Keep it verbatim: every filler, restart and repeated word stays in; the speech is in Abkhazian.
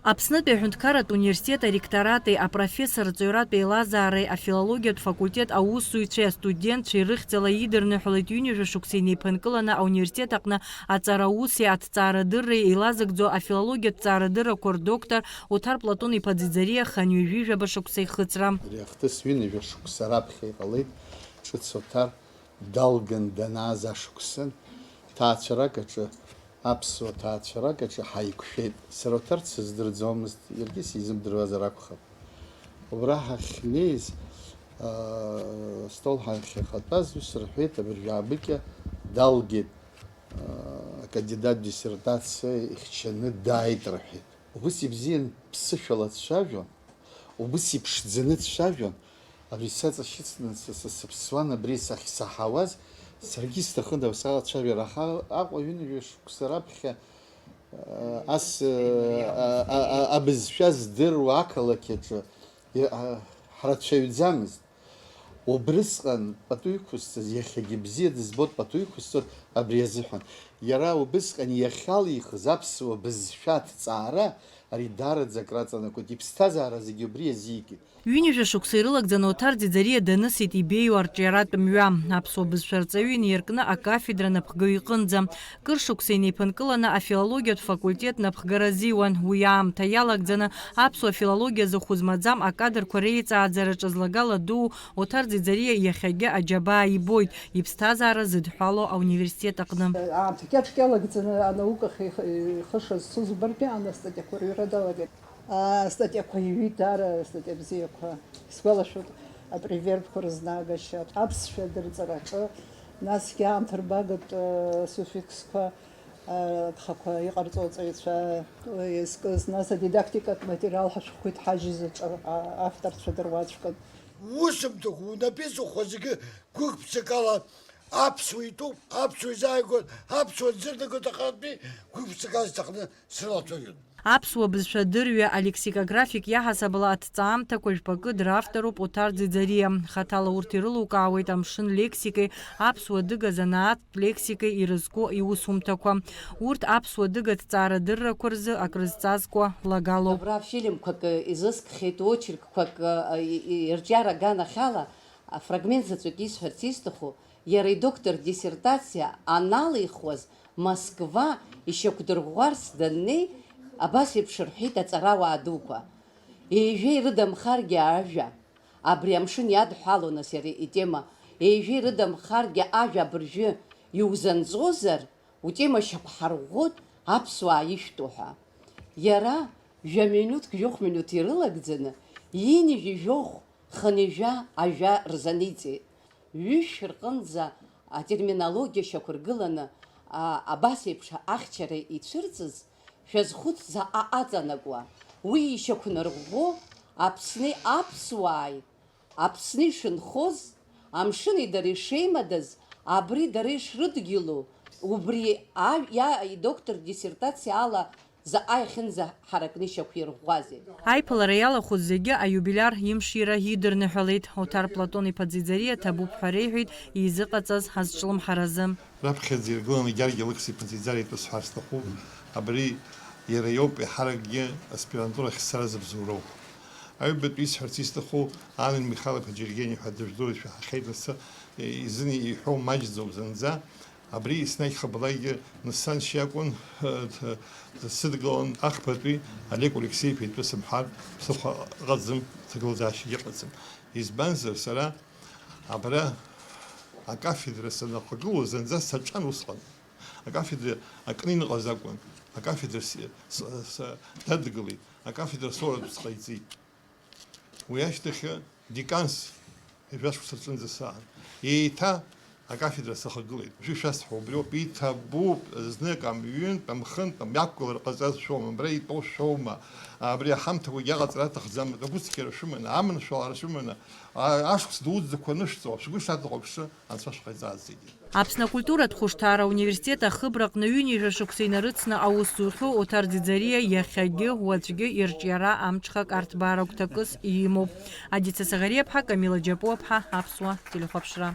Аԥснытәи аҳәынҭқарратә университет аректорати апрофессор рҵаҩратә еилазаареи афилологиатә факультет аусзуҩцәеи астудентцәеи рыхьӡала идырныҳәалеит ҩынҩажәа шықәса инеиԥынкыланы ауниверситет аҟны аҵарауси аҭҵаарадырреи еилазыгӡо афилологиатә ҭҵаарадыррақәа рдоктор Оҭар Платон-иԥа Ӡиӡариа хынҩажәи жәаба шықәса ихыҵра. Ари ахҭыс ҩынҩажәа шықәса раԥхьа иҟалеит, ҿыц Оҭар далган данааз ашықәсан, ҭаацәарак аҿы, аԥсуа ҭаацәарак аҿы ҳаиқәшәеит. Сара Оҭар дсыздырӡомызт, иаргьы сизымдыруазар акәхап. Убра ҳахьнеиз, аа, астол ҳахьахатәаз ус рҳәеит, абыржәы абыкьа далгеит, аа, акандидат диссертациа ихьчаны дааит рҳәеит. Убыс ибзиан ԥсышәала дцәажәон, убыс иԥшӡаны дцәажәон, абри саҵашьыцны са, са сыԥсуан, абри сахьсаҳауаз, саргьы сҭахын даусала ацәажәара, аха Аҟәа ҩынҩажәа шықәса раԥхьа, а, ас, а, а, а, абызшәа здыруа ақалақь аҿы, и-, а, ҳрацәаҩӡамызт. Убрысҟан пату иқәысҵаз, иахьагьы бзиа дызбоит пату иқәысҵоит абри азыҳәан. Иара убысҟан иахьалихыз аԥсуа бызшәа аҭҵаара ари даараӡа акраҵанакуеит, иԥсҭазаара зегьы убри иазикит. Ҩынҩажәа шықәса ирылагӡаны Оҭар Ӡиӡариа данысит ибеиоу арҿиаратә мҩа, аԥсуа бызшәа арҵаҩы иниркны акафедра напхгаҩ иҟынӡа. Кыр шықәса инеиԥынкыланы афилологиатә факультет напхгара азиуан. Уи аамҭа иалагӡаны аԥсуа филологиа зыхәыз маӡам акадрқәа реиҵааӡараҿы злагала дуу Оҭар Ӡиӡариа иахьагьы аџьабаа ибоит иԥсҭазаара зыдҳәалоу ауниверситет аҟны. Аамҭа кьаҿк иалагӡаны анаукахь ихы, ихы шазцоз убартәи аан астатиақәа рыҩра далагеит. Астатиақәа иҩит даара, астатиа бзиақәа. Исгәалашәоит апревербқәа рызнаагашьа, аԥсшәа адырҵараҿы, насгьы аамҭа рбагатә, э, суффиксқәа, э, агхақәа иҟарҵо аҵаҩцәа, э, иазкыз, нас адидактикатә материал ҳашәҟәқәа иҭҳажьыз аҿы, а-, авторцәа дыруаӡәкын. Усумҭақәа унапы иҵыхәхәа зегьы гәык-ԥсыкала аԥсуа итәуп, аԥсуа изааигәан, аԥсуа нзырнагоит, аҟынтәи гәык-ԥсыкала зҭахны срылацәажәон. Аԥсуа бызшәа адырҩа алексикографик иаҳасабала аҭҵаамҭақәа жәпакы дравторуп Оҭар Ӡиӡариа. Хаҭала урҭ ирылукаауеит амшын лексикеи аԥсуа адыга занааҭтә лексикеи ирызку иусумҭақәа. Урҭ аԥсуа адыга ҭҵаарадыррақәа рзы акрызҵазкуа лагалоуп. Абра фильмқәак изыскхьеит, очеркқәак, и-, и-, ирҿиара аганахьала, афрагмент заҵәык исҳәарц исҭаху, иара идоктор диссертациа аналихуаз Москва ишьақәдырӷәӷәарц даннеи, абас еиԥш рҳәеит аҵарауаа дуқәа: ежәа ирыдамхаргьы ажәа, абри амшын иадҳәалоу нас иара итема, ежәа ирыдамхаргьы ажәа абыржәы иузанҵозар, утема шьақәҳарӷәӷәоит аԥсуаа ишәтәу ҳәа. Иара жәа-минуҭк, жәохә минуҭ ирылагӡаны, ҩынҩажәи жәохә, хынҩажәа ажәа рзаниҵеит. Ҩышә рҟынӡа атерминологиа шьақәыргыланы, а, абас еиԥш ахьчара ицәырҵыз, шәазхәыц заҟа аҵанакуа, уи ишьақәнарӷәӷәо Аԥсни аԥсуааи, Аԥсны ишынхоз, амшыни дареи шеимадаз, абри дара ишрыдгьылу, убри а-, иа-, идоктор диссертациа ала заҟа иахьынӡаҳаракны ишьақәирӷәӷәазеи? Аиԥылара иалахәыз зегьы аиубилиар имшира идырныҳәалеит. Оҭар Платон-иԥа Ӡиӡариа ҭабуп ҳәа реиҳәеит изыҟаҵаз азҿлымҳаразы. Раԥхьаӡа иргыланы Гьаргьа Алықьса-иԥа Ӡиӡариа итәы сҳәар сҭахуп. Абри иара иоуп еиҳаракгьы аспирантурахь сцара зыбзоуроу. Аҩбатәи исҳәарц исҭаху Ален Михаил-иԥа Џьергени ҳәа дыжәдыруеит, шәаҳахьеит, нас, изын иҳәоу маҷӡоуп зынӡа. Абри еснагь хаблагьы Нысан шьакәын, д-, дсыдгылан, ахԥатәи Олег Алексеи-иԥа итәы сымҳәар ԥсыхәа ыҟаӡам, ҭагылазаашьагьы ыҟаӡам. Избанзар, сара абра акафедра санахагылоу зынӡа саҿан усҟан. Акафедра акны иныҟаз акәын. Акафедра с-, с-, с-, дадгылеит. Акафедра соратә сҟаиҵеит. Уи ашьҭахь деканс ҩажәа шықәса рҿынӡа саан. Еиҭа акафедра сахагылеит. Уажәы шәасҳәо убриоуп, иҭабуп, знык амҩынтә, амхынтә, мҩақәгылар ҟаҵаз шәоума, абра итәоу шәоума, абри аҳамҭақәагьы аҟаҵара аҭахӡам, агәыцқьара шәыманы, аманшәалара шәыманы, а-, ашықәс дуӡӡақәа анышәҵо, шәгәы шаҭаху аԥшы, Анцәа шәҟаиҵааит зегьы. Аԥсны акультуратә хәышҭаара ауниверситет ахыбраҟны ҩынҩажәа шықәса инарыцны аус зухьоу Оҭар Ӡиӡариа иахьагьы, уаҵәгьы ирҿиара амҽхак арҭбаара гәҭакыс имоуп. Адица Саӷариаԥҳа, Камила Џьапуаԥҳа, Аԥсуа телехәаԥшра.